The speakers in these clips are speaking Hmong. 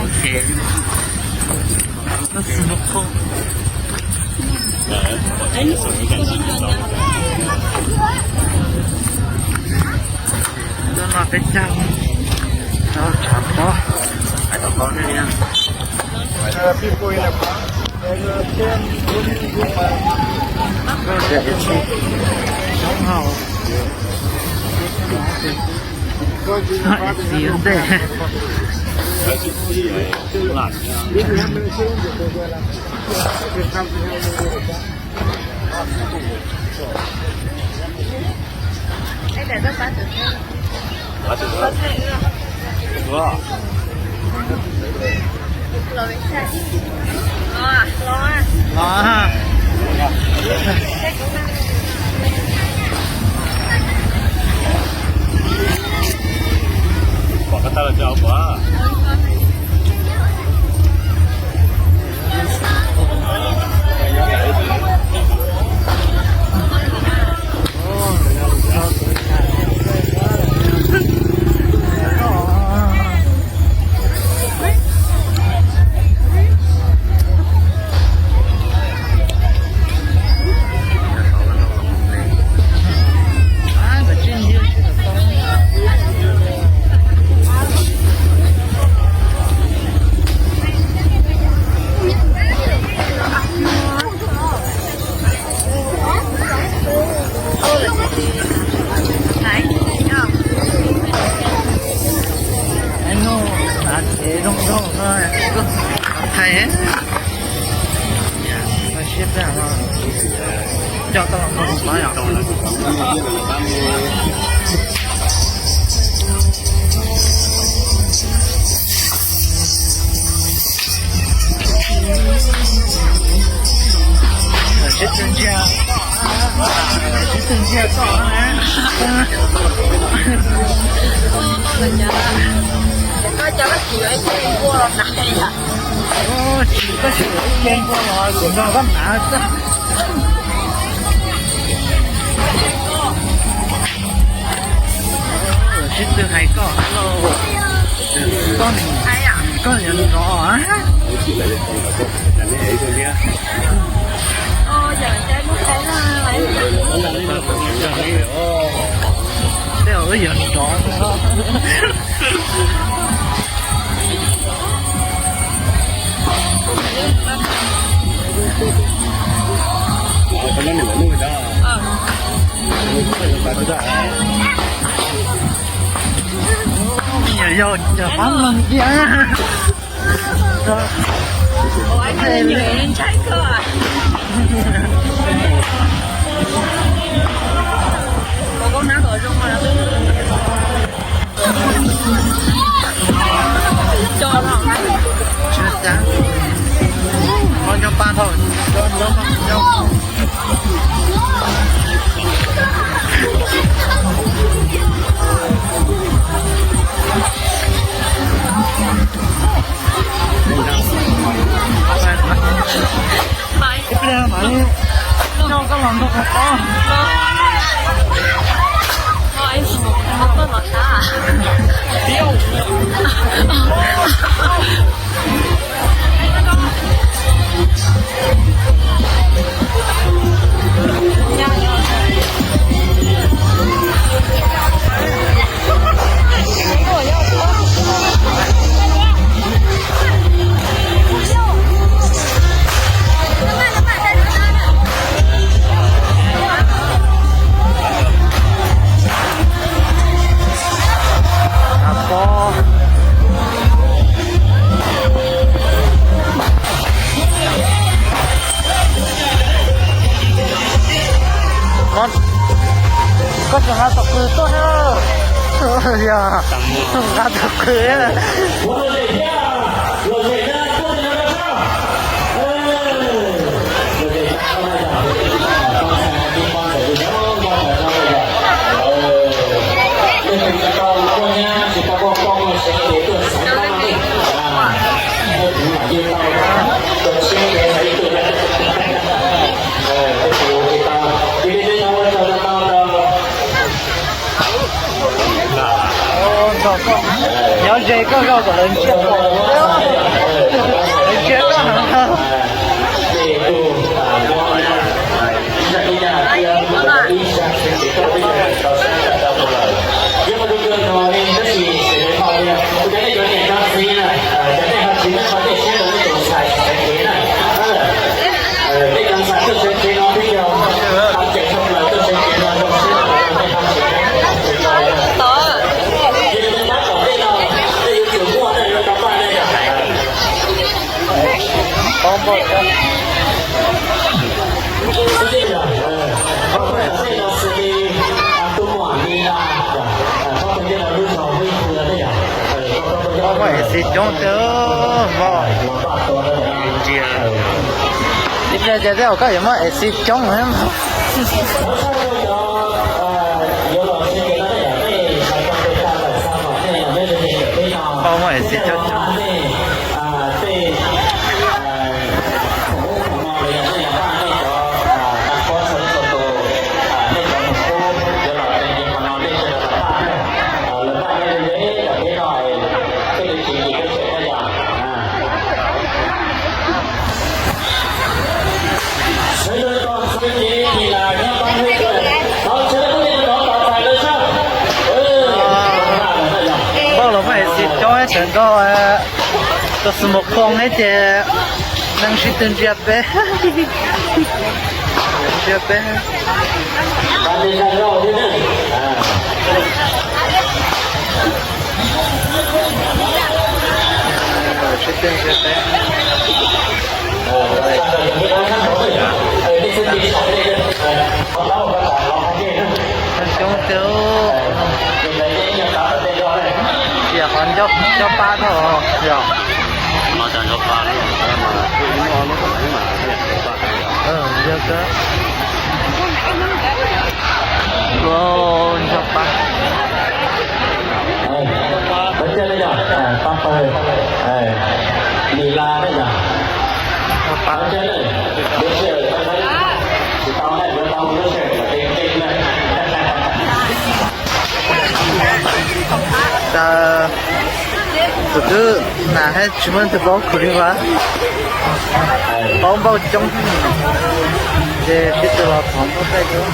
Ok. Nó xi măng khô. Tuaj noj peb caug, rau tshav pob, hais tau pob ne. Ib txiv ua ntej. Los ha. Pom ko taw los tsis pom. Thaij. Coj tau los mus pab yom. Sib tw ntsia, sib tw ntsia toj na. Tsis koj tsis ib ce npua los kuv nrog koj hnav xwb. Sib tw hais koj, koj, koj yuav nrov. Tej zaum wb yuav nrov. Yog, yog, yog pab mloog cia. Tsis ua cas. Ho nco pa thaum nco nco. Ib pliag mam li coj koj los nrog kuv pab. Koj tseem nqa tus qws tuaj na. Yog, nqa tus qws. Nrog Nyob ze koj zog kom lawv ntsia pom, lawv ntsia koj heev. Muaj es xis coob tiag, muaj ntsia. Ib pliag ces tej zaum koj yuav muaj es xis coob thiab. Muaj es xis coob coob. Npauj los muaj es xis coob sawv nkaus, tus xus mus khoom thiab ces neeg sib tw ntsia peb, ntsia peb. Sib tw ntsia peb. Coob tiag, tias qhov ncauj pab no yog. Yog, ncauj pab. Tus twb hnav thiab tsis muaj tus paub khuv li mas, paub npauj coob, ces sib tw los thov npauj thaij dua.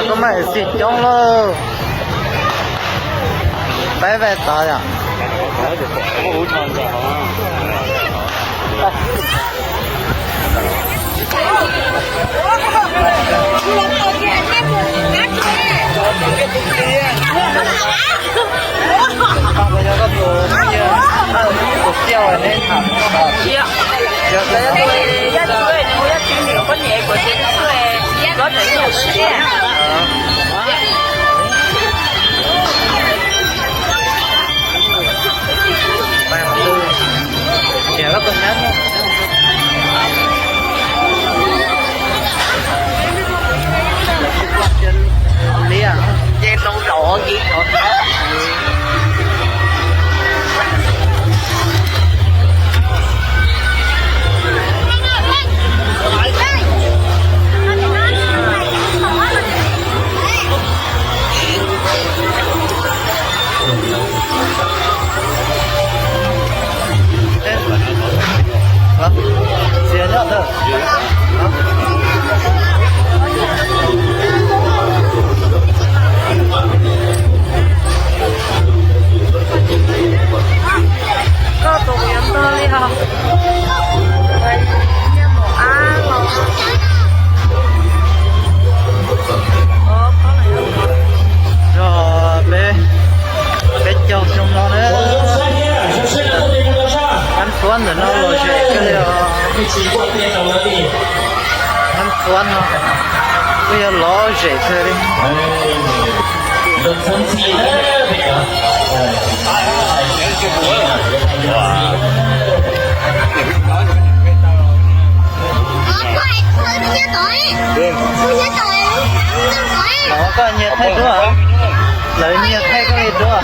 Koj muaj es xis coob lauj. Peb vaj tod yom. Koj tus kuv yuav ntog li hos. Nyiaj mus ab los. Yog peb, peb caug xyoo no na. Hab Xuab ntawm no lom zem kawg li os. Hab Xuab no kuj yog lom zem kawg li. Koj nyias thaij duab, lawv nyias thaij koj li duab.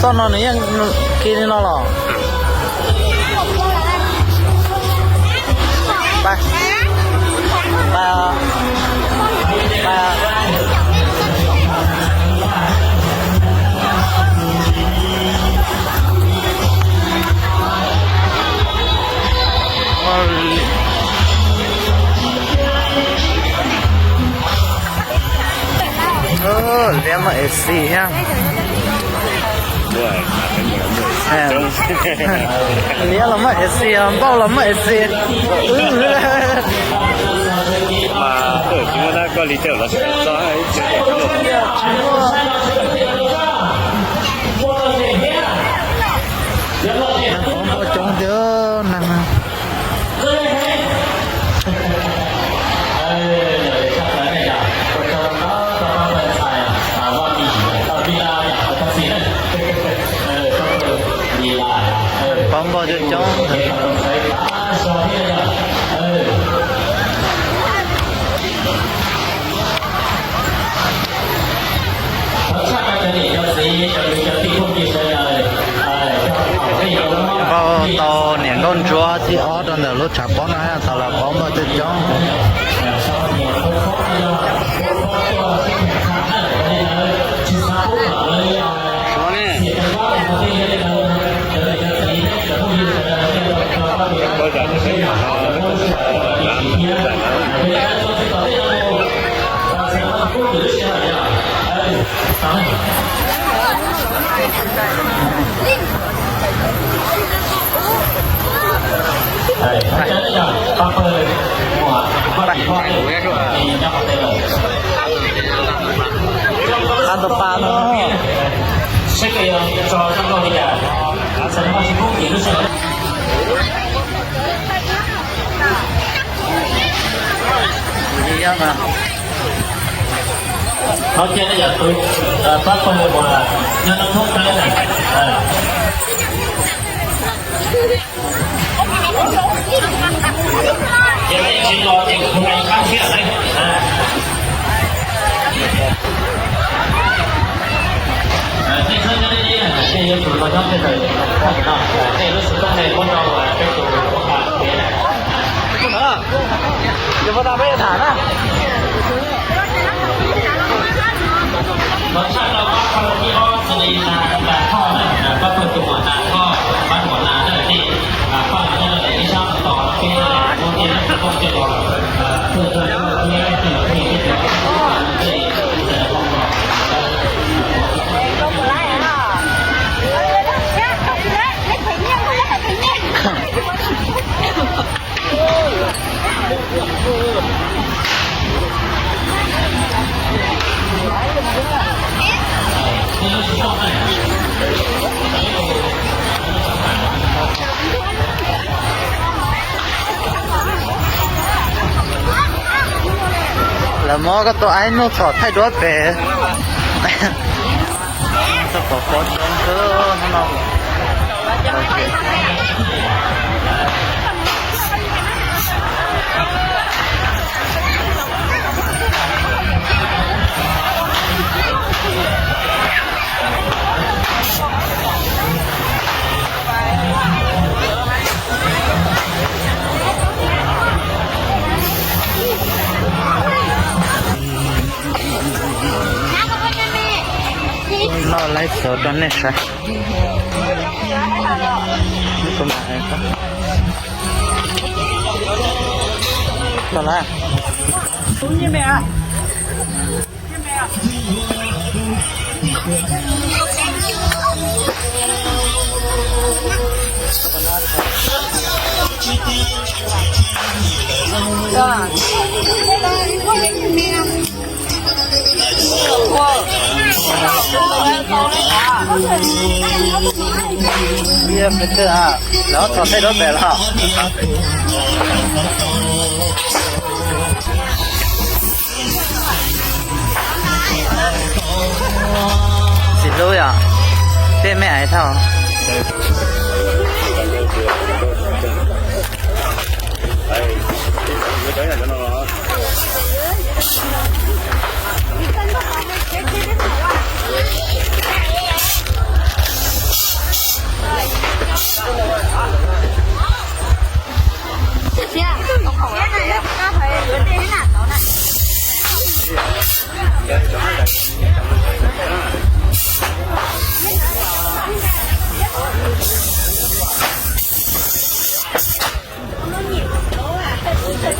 Txoj no nws yeej kiag li no los? Liab muaj A C thiab. Liab los muaj A C, npauj los muaj A C. Npauj coob tiag neeg. Pov npauj coob coob. Npauj tau niam nkauj ntsuab thib ob rau ntawm lub tshav pob no tau los pov npauj coob coob. Qab ntau pa no. Thov caw nej yog tus pab pawg uas nyob rau thoob plaws na. Yog nej tsis los ces kuv mus qab thiab na. Tej txheeb nyob deb deb, tej yuav tsum los nyob tej ntawd, tej lub xov tooj nej muab rau peb tus. Los tshaj rau pab pawg thib ob xws li Nas Thoj na, pab pawg tus muam Nas Thoj, pab muam Nas na, nej pab los nyob rau ntawm ib sab tos tos peb na, muaj tej lub xov tooj tej los pawg pawg thiab tej los pheej tej los tej. Lawv muab koj tus aib nuj txhom thaij duab pem. Txoj pov pob coob kawg no. Noj laib xov rau nej saib. Tau lawm. Lawv txog tej dab pem los. Tsis hlub yom, tej me aiv thauj.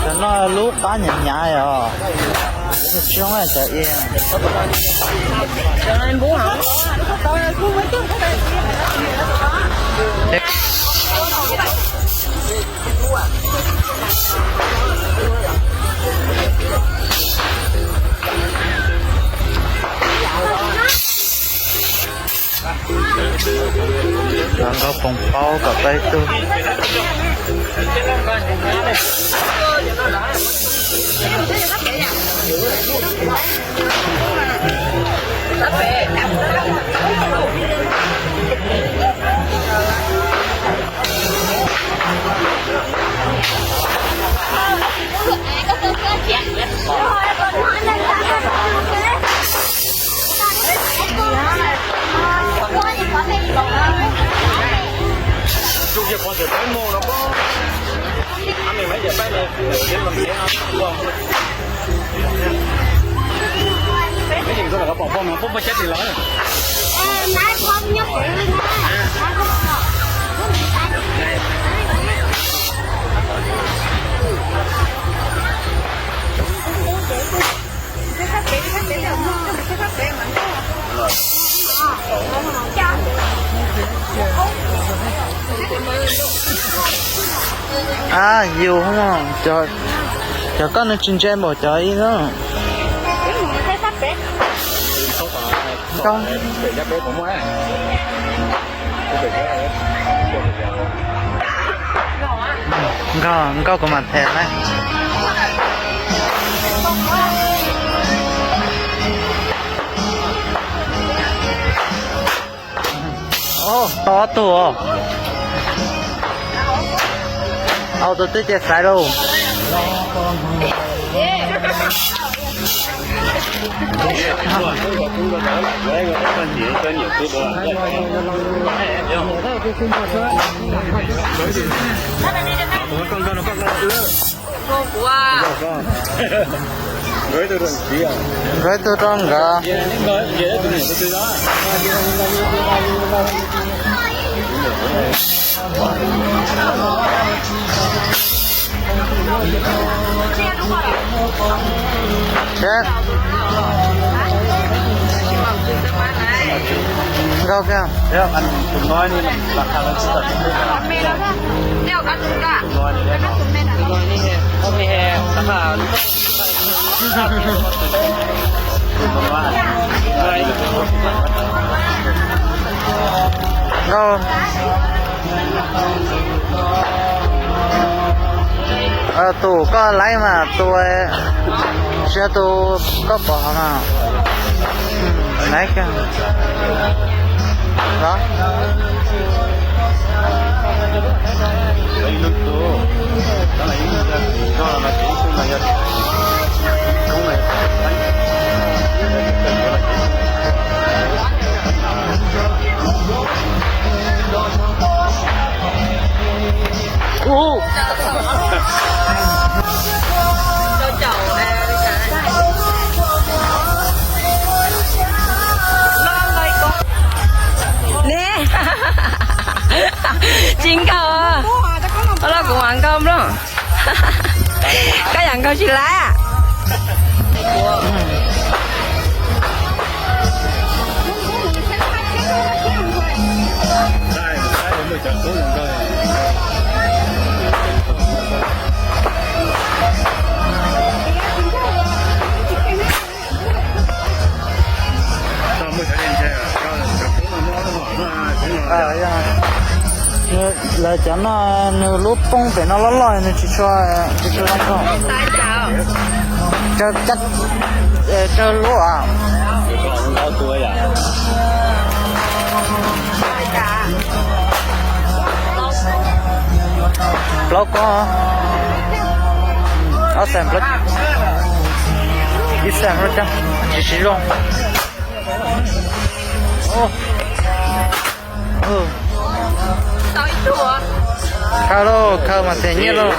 Cov no lub qab hnyav hnyav os. Tsis zoo cov i. Los nkauj poom paub kom tau ib tug. A, yus, cov koj nws tsis ntse npaum cov ib na. Nkauj. Nkauj, nkauj kuv mam them na. Tau ob tug os. Au, tus twg ces xaiv lauj. Nkawd ib tug rau nkawd. Nkauj kiag. Nkauj, tus koj laib mas tus, tsis yog tus koj pom hov mas. Laib kiag. Los. Koj yam nkaug tsis laiv. Lawv cov no nws lub poob pem no loj loj nws tsis tshua, tsis tshua zoo. Tsawg lub a? Plaub koj, ob xees plaub, ib xees plaub caug, tsis tsis zoo. Khaws lauj, khaws mas them nyiaj lauj.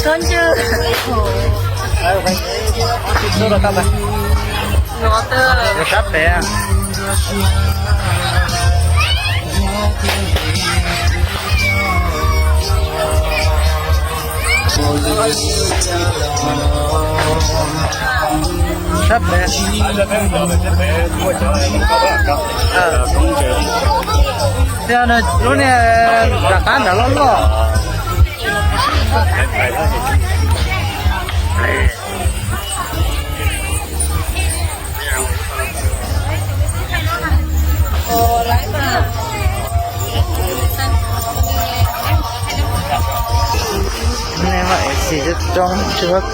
Koj ntswg. Nuav twg? Sab pem. Sab pem. Yog lub niag rov qab ntawd loj loj. Nej mas es xis coob tsuag.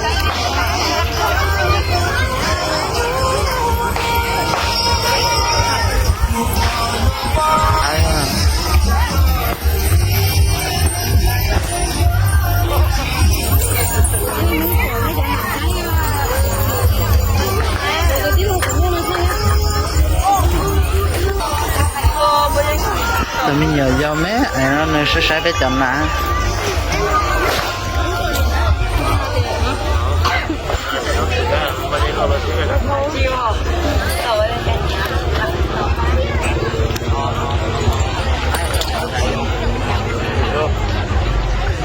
Tus me nyuam yau me no nws saib saib peb cov nas.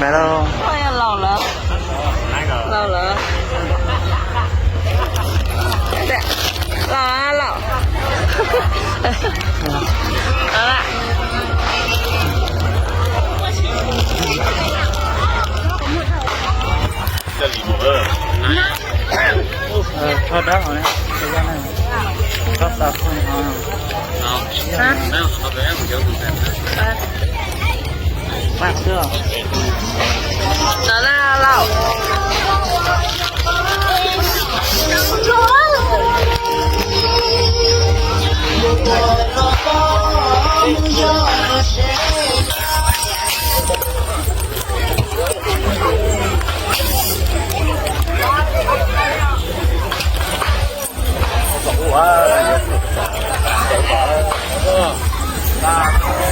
Mas lauj. Laus lawm. Laus, laus. Tsho dawb, tsho tas. Hab? Pab xwb. Laus na, laus.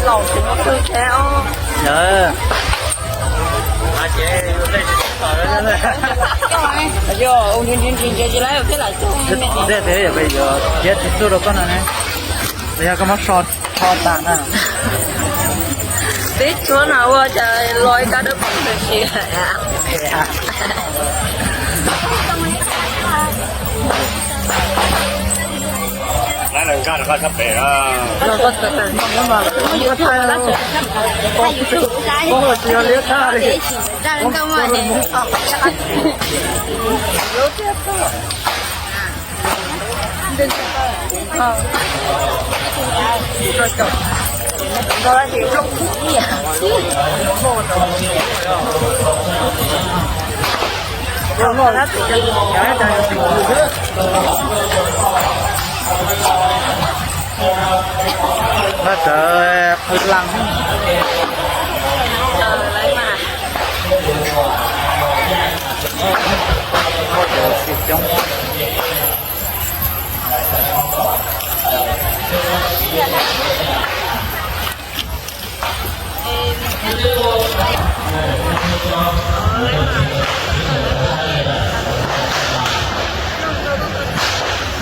Laus, tus no kawg thiab os. Yog. Yog, ua nrhiav nrhiav nrhiav nrhiav tsis laiv, peb lam cog. Ntej peb yuav, yuav piav tsis txuj rau koj no ne. Yog koj muab so, so tas na. Peb tshuab no ua cas los ib kab dawb paug tag si. Ntawd qhwv las.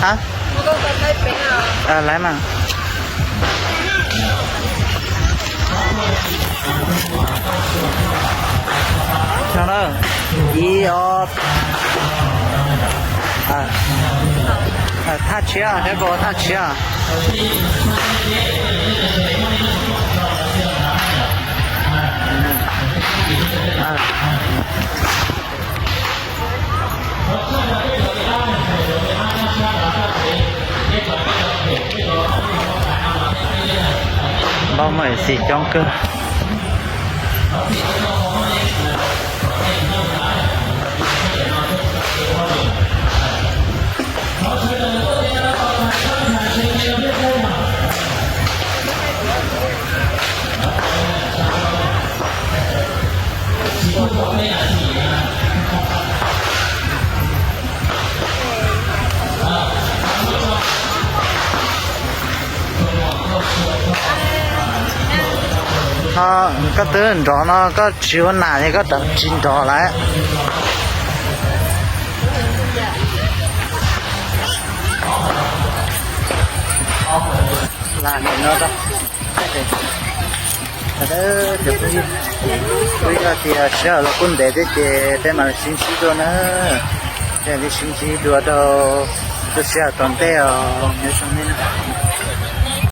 Hab, laiv mas. No na, ib ob, thaj tshiab, thaj tshiab. Npaj muaj xim coob kawg. Koj twb nrov no koj tsis ua nam ces koj rov tsis nrov lawm. Lam nim no rau. Cov phooj ywg, kuj yog tias sij hawm los kuj ntev thiab ces peb mam li sib ntsib dua na. Peb mam li sib ntsib dua rau lub sij hawm tom ntej os nyob zoo nej na.